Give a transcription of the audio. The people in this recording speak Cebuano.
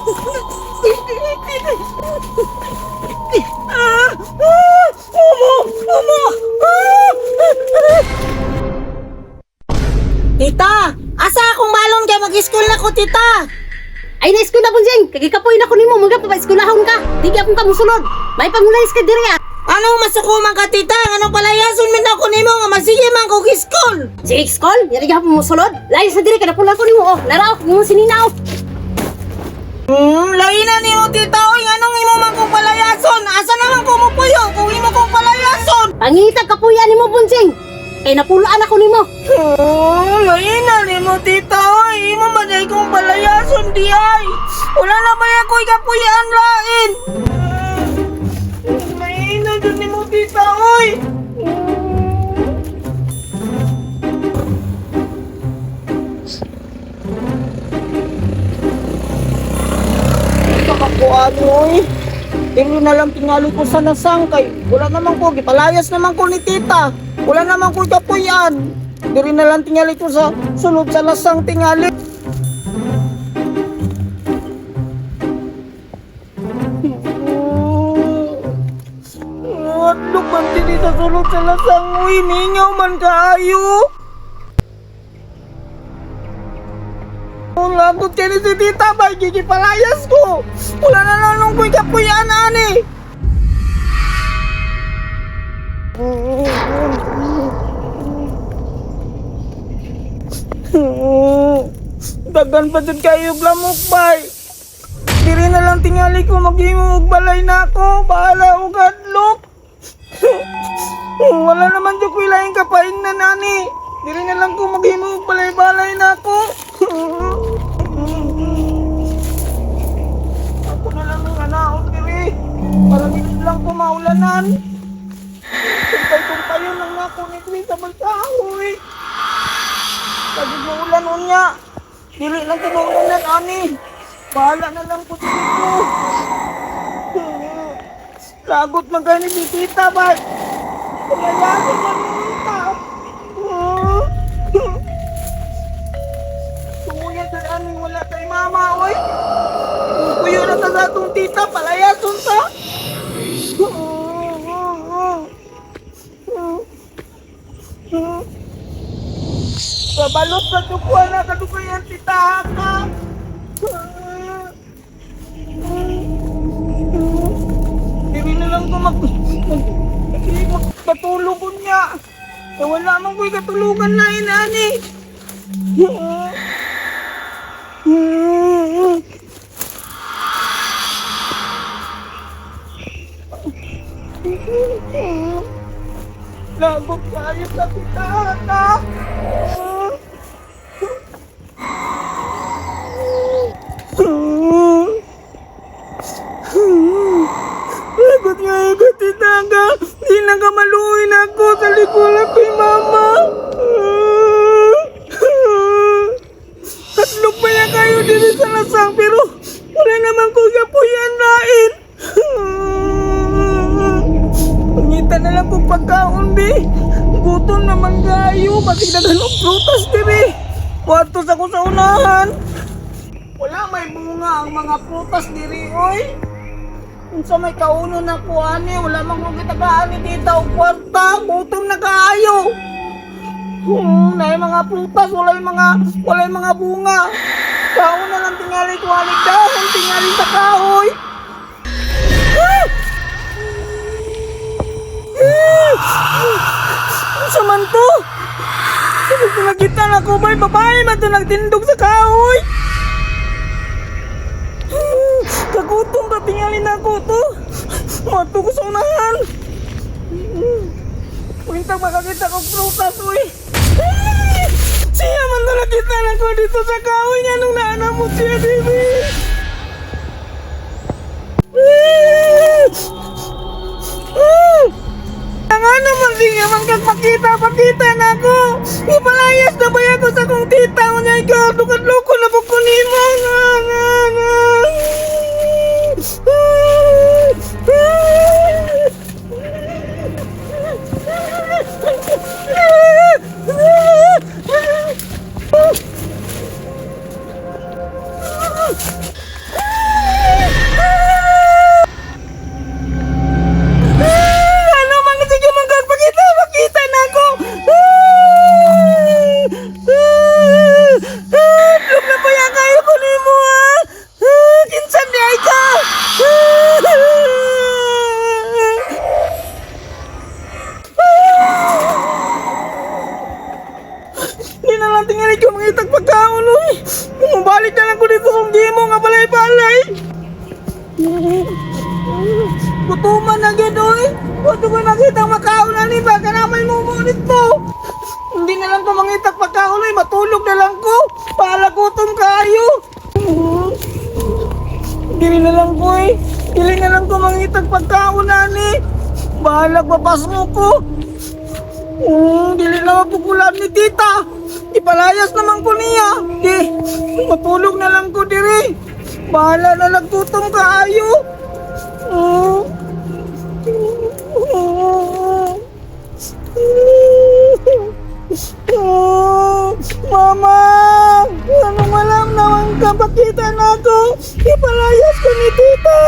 Ah! Ah! Umo! Umo! Ah! Tita! Asa akong balon kay mag-school na ko, tita? Ay na school na Bunjing, kay gikapoy na ko nimo mga pa eskwelahon ka. Di gyapon ka musulod. May pangulayas ka diri ah. Anong masukuman ka, tita? Anong palayason man ako nimo nga magsige man ko school? Sige school, yari gyapon musulod. Layas na diri kada pula ko nimo oh. Naraw mo sininaw. Lain na nimo, tita. Oy, anong imo man kong palayason? Asa naman ko mo puyo kung imo kong palayason? Pangita kapuya nimo Bunjing. Kay napulaan ako nimo. Lain na nimo, tita. Oy, imo man ay kong palayason di ay. Wala na ba ako'y kapuyan lain? Lain na dun nimo, tita. Oy. Pakakuan oy. Dili na lang tingali ko sa nasang kay wala naman ko gipalayas naman ko ni tita. Wala naman ko kapuyan. Dili na lang tingali ko sa sulod sa lasang tingali. Adlok man dili sa sulod sa lasang uy, mingaw man kaayo. Lagot kay ni si tita ba, gigipalayas ko. Wala na lang nung ko'y kapuyan ani. Dagan pa dyan kayo lamok bay. Diri na lang tingali ko maghimo og balay na ako. Bahala og hadlok. Wala naman dyan ko'y laing kapain na nani. Diri na lang ko maghimo og balay-balay na ako. Ako na lang ang anaon diri. Para dili lang ko maulanan. Tumpay-tumpayon lang ako ni Dwi sa balkahoy. Sabi mo ulan unya. Dili lang ko maulanan ani. Bahala na lang ko dito. Lagot man gani si tita ba? Kumayasin man ni tita. Tumuya sa ani wala kay mama oy. Kuyo na ta sa atong tita palayason ta. Babalot sa tukuan na kadukayan tita ka. Dili na lang ko mag mag magpatulog ko niya. Eh, wala man ko'y katulugan na inani. Lagot kayo sa tita ka. Lagot nga ako, tita ka. Di na ka maluoy na ako sa likuran kay mama. Tatlog pa yan kayo dito sa lasang pero wala naman ko kapuyan nain. Pangita na lang kong pagkaon, bi. Gutom naman kayo. Basig na ganong prutas, di, Kwartos ako sa unahan. Wala may bunga ang mga prutas diri, oy. Unsa may kauno na ko ani, wala man kong kitagaan ni tita og kwarta, gutom na kaayo. Naay mga prutas, walay mga bunga. Kaon na lang tingali ko ani dahon tingali sa kahoy. Ah! Ah! Unsa man to? Sino to nakita na ko bay babae man to nagtindog sa kahoy? Kagutom ba tingali na ako to? Mato ko sa unahan. Wintang makakita kong prutas, uy. Ay! Siya man na nakita na ko dito sa kahoy niya nung naana mo siya, baby. Ang ano man siya man kag pakita, pakita na ako. Ipalayas na ba ako sa kong tita? Unya ikaw, lukad-loko na po ko nimo. Nga, nga, nga. na lang ko dito sa gimo nga balay-balay. Gutuman na gyud oy. Wato ko nakita makaon na ni baka na may mumunit mo. Hindi na lang ko mangitag pagkaon oy, matulog na lang ko. Para gutom kayo. Dili na lang ko eh. Dili na lang ko mangitag pagkaon ani. Bahalag mapasmo ko. Dili na mapukulan ni tita. Ipalayas naman ko niya. Di, matulog na lang ko diri. Bahala na lang gutom kaayo. Mama! Ano malam naman ka? Pakita na ako! Ipalayas ko ni tita!